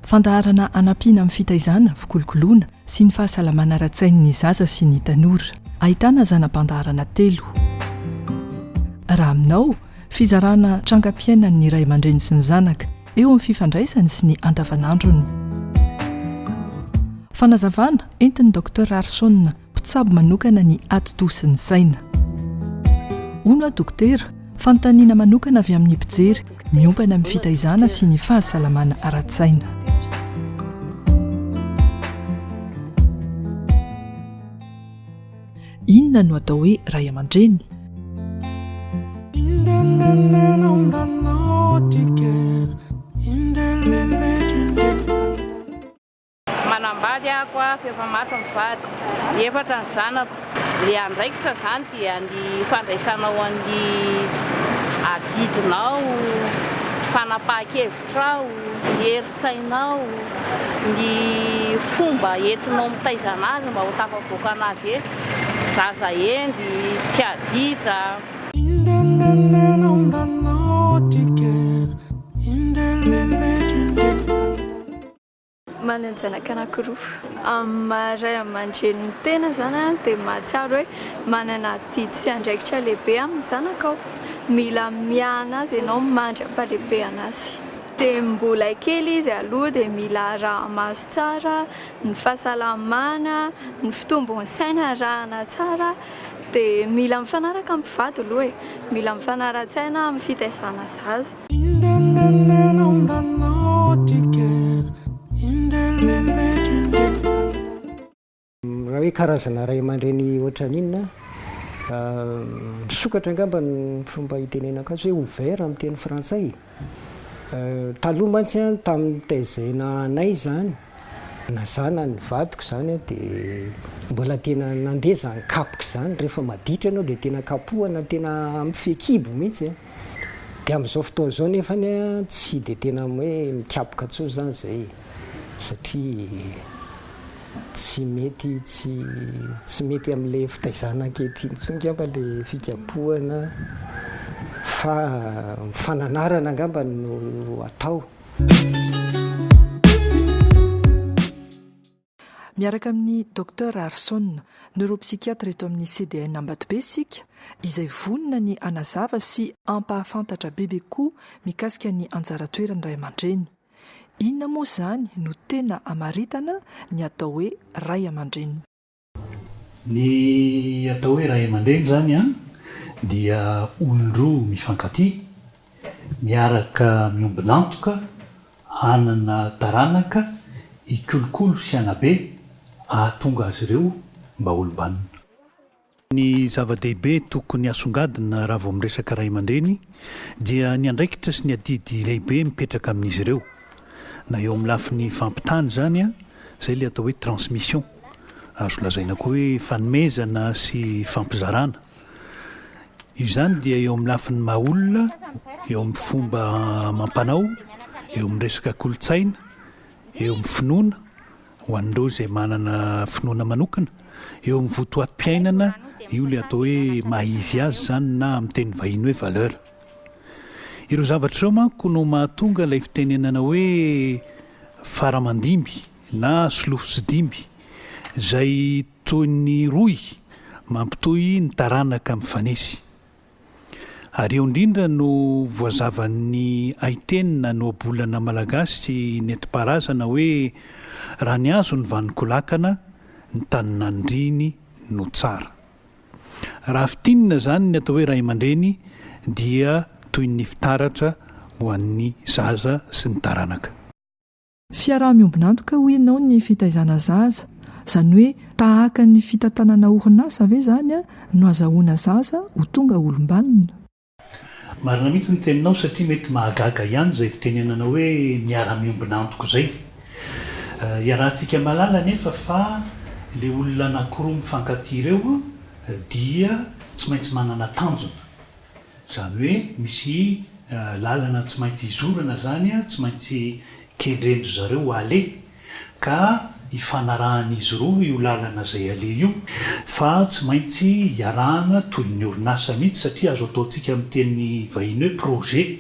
Fandaharana hanampiana amin'ny fitaizana, fikolokoloana sy ny fahasalamana ara-tsain'ny zaza sy ny tanora. Ahitana zana-pandaharana telo. Raha aminao, fizarana trangam-piainan'ny ray aman-dreny sy ny zanaka eo amin'ny fifandraisany sy ny andavanandrony. Fanazavana entin'ny Docteur Raharison, mpitsabo manokana ny atidoha sy ny saina. Hono aho dokotera, fanontaniana manokana avy amin'ny mpijery miompana amin'ny fitaizana sy ny fahasalamana ara-tsaina. Inona no atao hoe ray aman-dreny? Manambady ako aho f'efa maty ny vadiko. Efatra ny zanako. Le andraikitra zany dia ny fandraisanao an'ny adidinao, fanapahan-kevitrao, ny herin-tsainao, ny fomba entinao mitaiza anazy mba ho tafavoaka anazy e. Zaza hendry, tsy adidra. Manan-janaka anankiroa. Amin'ny maha ray aman-dreny ny tena izany dia mahatsiaro hoe manana adidy sy andraikitra lehibe amin'ny zanakao. Mila miahana azy ianao mandra-pahalehibe anazy. Dia mbola kely izy aloha dia mila araha-maso tsara ny fahasalamana, ny fitombon'ny saina arahana tsara. Dia mila mifanaraka amin'ny mpivady aloha e. Mila mifanara-tsaina amin'ny fitaizana zaza. Raha hoe karazana ray aman-dreny ohatran'inona, misokatra angamba ny fomba itenenako azy hoe ouvert amin'ny teny frantsay. Taloha mantsy tamin'ny nitaizena anay izany, na za na ny vadiko izany dia mbola tena nandeha izany kapoka izany, rehefa maditra ianao dia tena kapohana tena amin'ny fehikibo mihitsy. Dia amin'izao fotoana izao nefany tsy dia tena hoe mikapoka intsony izany izay satria tsy mety tsy tsy mety amin'ilay fitaizana ankehitriny intsony angamba ilay fikapohana fa ny fananarana angamba no atao. Miaraka amin'i Docteur Raharison, neuropsychiatre eto amin'ny CDN Ambatobe isika, izay vonona ny hanazava sy hampahafantatra bebe kokoa mikasika ny anjara toeran'ny ray aman-dreny. Inona moa izany no tena hamaritana ny atao hoe ray aman-dreny? Ny atao hoe ray aman-dreny izany an, dia olon-droa mifankatia, miaraka miombon'antoka hanana taranaka hikolokolo sy hanabe hahatonga azy ireo mba olom-banona. Ny zava-dehibe tokony hasongadina raha vao miresaka ray aman-dreny dia ny andraikitra sy ny adidy lehibe mipetraka amin'izy ireo, na eo amin'ny lafiny fampitana izany, izay ilay atao hoe transmission, azo lazaina koa hoe fanomezana sy fampizarana. Io izany dia eo amin'ny lafiny maha olona, eo amin'ny fomba amam-panao, eo amin'ny resaka kolontsaina, eo amin'ny finoana, ho an'ireo izay manana finoana manokana, eo amin'ny votoatim-piainana, io ilay atao hoe maha izy azy izany na amin'ny teny vahiny hoe valeur. Ireo zavatra ireo manko no mahatonga ilay fitenenana hoe fara aman-dimby na solofo sy dimby, izay toy ny rohy mampitohy ny taranaka mifanesy. Ary eo indrindra no voazavan'ny haiteny na ny ohabolana malagasy nentim-paharazana hoe raha ny hazo no vanon-kolakana, ny tany nandriany no tsara. Raha fintinina izany ny atao hoe ray aman-dreny dia toy ny fitaratra ho an'ny zaza sy ny taranaka. Fiaraha-miombon'antoka hoy ianao ny fitaizana zaza, izany hoe tahaka ny fitantanana orinasa ve izany no azahoana zaza ho tonga olom-banona? Marina mihitsy ny teninao satria mety mahagaga ihany izay fitenenana hoe miara-miombon'antoka izay. Iarahantsika mahalala anefa fa ilay olona anankiroa mifankatia ireo dia tsy maintsy manana tanjona. Izany hoe misy lalana tsy maintsy izorana izany, tsy maintsy kendren-dry zareo aleha, ka ifanarahan'izy roa io lalana izay aleha io, fa tsy maintsy iarahana toy ny orinasa mihitsy satria azo ataontsika amin'ny teny vahiny hoe projet.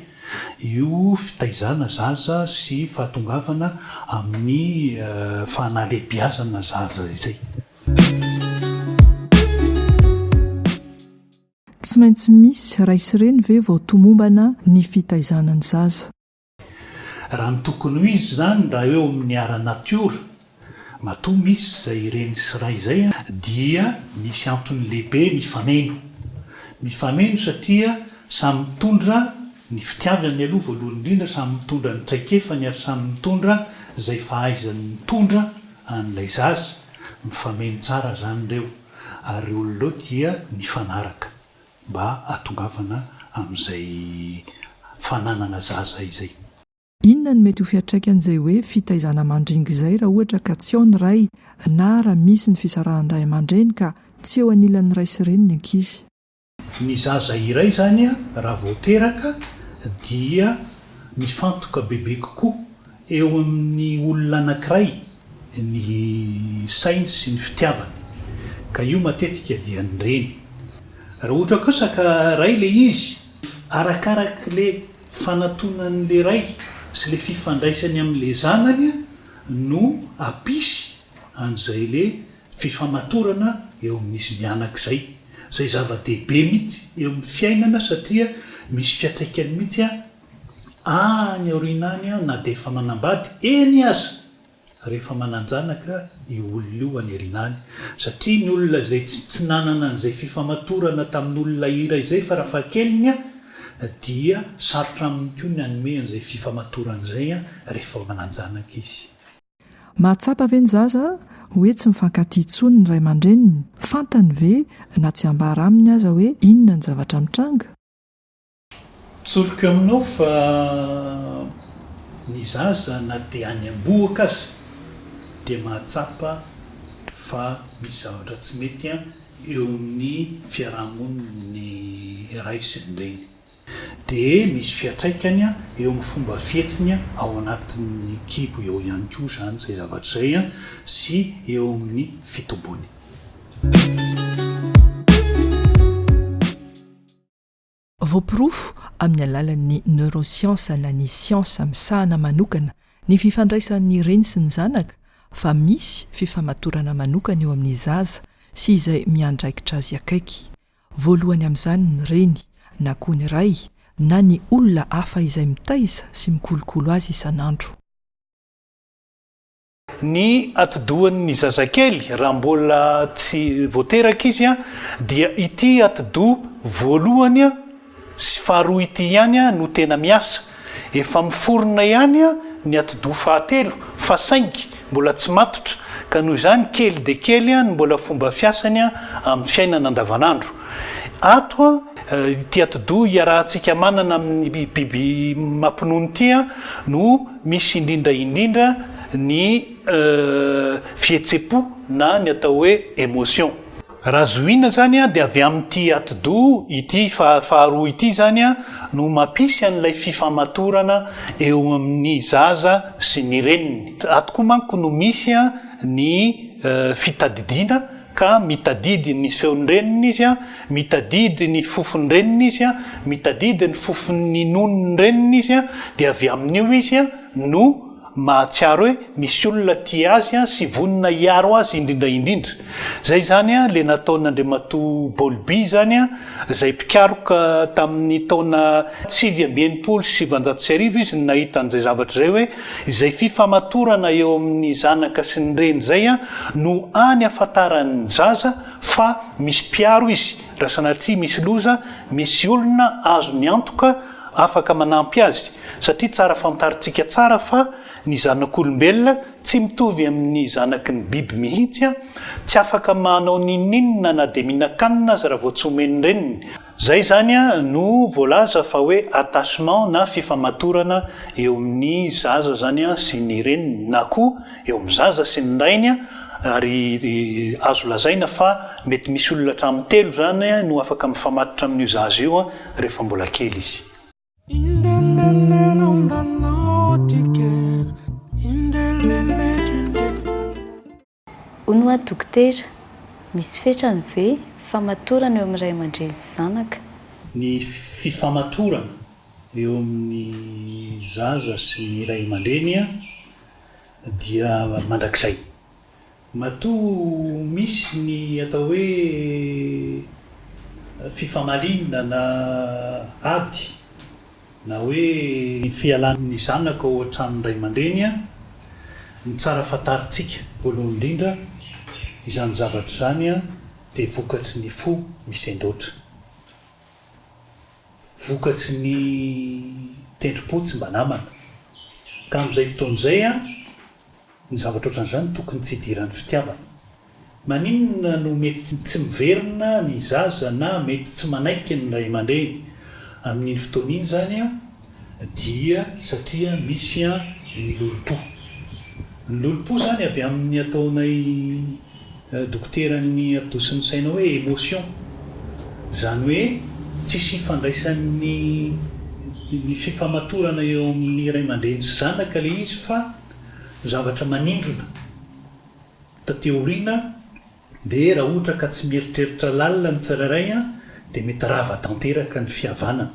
io fitaizana zaza sy fahatongavana amin'ny fanalehibiazana zaza izay. Tsy maintsy misy ray sy reny ve vao tomombana ny fitaizana ny zaza? Raha ny tokony ho izy izany raha eo amin'ny ara-natiora, matoa misy izay reny sy ray izay dia misy antony lehibe mifameno. Mifameno satria samy mitondra ny fitiavany aloha voalohany indrindra, samy mitondra ny traikefany ary samy mitondra izay fahaizany mitondra an'ilay zaza. Mifameno tsara izany ireo ary ireo olona ireo dia mifanaraka. mba hahatongavana amin'izay fananana zaza izay. Inona no mety ho fiantraikan'izay hoe fitaizana mandringa izay raha ohatra ka tsy ao ny ray na raha misy ny fisarahan'ny ray aman-dreny ka tsy eo anilan'ny ray sy reny ny ankizy? Ny zaza iray izany raha vao teraka dia mifantoka bebe kokoa eo amin'ny olona anankiray ny sainy sy ny fitiavany, ka io matetika dia ny reny. Raha ohatra kosa ka ray le izy, arakarak'le fanatonan'le ray sy le fifandraisany amin'le zanany no hampisy an'izay le fifamatorana eo amin'izy mianaka izay, izay zava-dehibe mihitsy eo amin'ny fiainana satria misy fiantraikany mihitsy any aoriana any na dia efa manambady eny aza rehefa manan-janaka io olona io any aoriana any satria ny olona izay tsy tsy nanana an'izay fifamatorana tamin'olona iray izay farafahakeliny dia sarotra aminy koa ny hanome an'izay fifamatorana izay rehefa manan-janaka izy. Mahatsapa ve ny zaza hoe tsy mifankatia intsony ny ray aman-dreniny? Fantany ve na tsy ambara aminy aza hoe inona ny zavatra mitranga? Tsoriko aminao fa ny zaza na dia any am-bohoka aza dia mahatsapa fa misy zavatra tsy mety eo amin'ny fiaraha-monin'ny ray sy ny reny. Dia misy fiantraikany eo amin'ny fomba fihetsiny ao anatin'ny kibo eo ihany koa izany izay zavatra izay sy eo amin'ny fitombony. Voaporofo amin'ny alalan'ny neuroscience na ny siansa misahana manokana ny fifandraisan'ny reny sy ny zanaka fa misy fifamatorana manokana eo amin'ny zaza sy izay miandraikitra azy akaiky. Voalohany amin'izany ny reny na koa ny ray na ny olona hafa izay mitaiza sy mikolokolo azy isan'andro. Ny atidohan'ny zazakely raha mbola tsy vao teraka izy dia ity atidoha voalohany sy faharoa ity ihany no tena miasa. Efa miforona ihany ny atidoha fahatelo fa saingy mbola tsy matotra ka noho izany kely dia kely ny mbola fomba fiasany amin'ny fiainana andavanandro. Ato ity atidoha iarahantsika manana amin'ny biby mampinono ity no Misy indrindra indrindra ny fihetsem-po na ny atao hoe émotion. Raha zohiana izany dia avy amin'ity atidoha ity faharoa ity izany no mampisy an'ilay fifamatorana eo amin'ny zaza sy ny reniny. Ato koa manko no misy ny fitadidiana Ka mitadidy ny feon-dreniny izy, mitadidy ny fofon-dreniny izy, mitadidy ny fofon'ny nonon-dreniny izy, dia avy amin'io izy no mahatsiaro hoe misy olona tia azy sy vonona hiaro azy indrindra indrindra. Izay izany ilay nataon'Andriamatoa Bowlby izany, izay mpikaroka tamin'ny taona 1969 izy no nahita an'izay zavatra izay hoe Izay fifamatorana eo amin'ny zanaka sy ny reny izay no any ahafantaran'ny zaza fa misy mpiaro izy, raha sanatria misy loza, misy olona azony antoka afaka manampy azy, satria tsara fantarintsika tsara fa ny zanak'olombelona tsy mitovy amin'ny zanaky ny biby mihitsy, tsy afaka manao n'inon'inona na dia mihinan-kanina aza raha vao tsy omen'ny reniny. Zay zany no voalaza fa hoe attachement na fifamatorana eo amin'ny zaza zany sy ny reniny na koa eo amin'ny zaza sy ny rainy ary azo lazaina fa mety misy olona hatramin'ny telo zany no afaka mifamatotra amin'io zaza io rehefa mbola kely izy. Hono hoa dokotera, misy fetrany ve famatorana eo amin'ny ray aman-dreny sy zanaka? Ny fifamatorana. eo amin'ny zaza sy ny ray aman-dreny dia mandrakizay. Matoa misy ny atao hoe fifamaliana na ady na hoe fialan'ny zanaka ao an-tranon'ny ray aman-dreny, ny tsara fantarintsika voalohany indrindra, izany zavatra izany dia vokatry ny fo misendoatra. Vokatry ny tendrom-po tsy mba namana. Ka amin'izay fotoana izay, Ny zavatra ohatran'izany tokony tsy hidiran'ny fitiavana. Maninona no mety tsy miverina ny zaza na mety tsy manaiky ny ray aman-dreny amin'iny fotoana iny izany dia satria misy ny lolompo. Ny lolompo izany avy amin'ny ataonay dokoteran'ny atidoha sy ny saina hoe émotion. Izany hoe tsisy ifandraisan'ny ny fifamatorana eo amin'ny ray aman-dreny sy zanaka ilay izy fa zavatra manindrona taty aoriana dia raha ohatra ka tsy mieritreritra lalina ny tsirairay dia mety rava tanteraka ny fihavanana.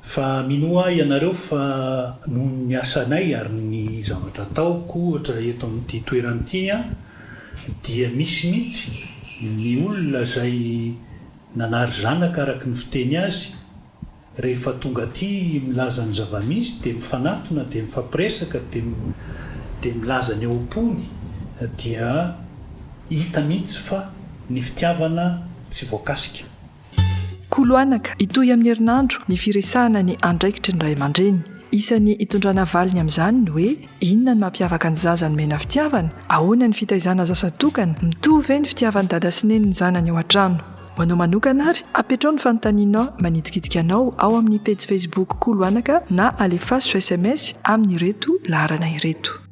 Fa minoa ahy ianareo fa noho ny asanay ary ny zavatra ataoko ohatra eto amin'ity toerana ity dia misy mihitsy ny olona izay nanary zanaka araka ny fiteny azy Rehefa tonga aty milaza ny zava-misy dia mifanatona dia mifampiresaka dia dia milaza ny ao am-pony dia hita mihitsy fa ny fitiavana tsy voakasika. Kolo anaka, hitohy amin'ny herinandro ny firesahana ny andraikitry ny ray aman-dreny. Isan'ny hitondrana valiny amin'izany ny hoe, inona no mampiavaka ny zaza nomena fitiavana? Ahoana ny fitaizana zaza tokana? Mitovy ve ny fitiavan'i dada sy neny ny zanany ao an-trano? Ho anao manokana ary, apetrao ny fanontanianao manitikitika anao ao amin'ny pejy Facebook Kolo Anaka na alefaso sms amin'ireto laharana ireto.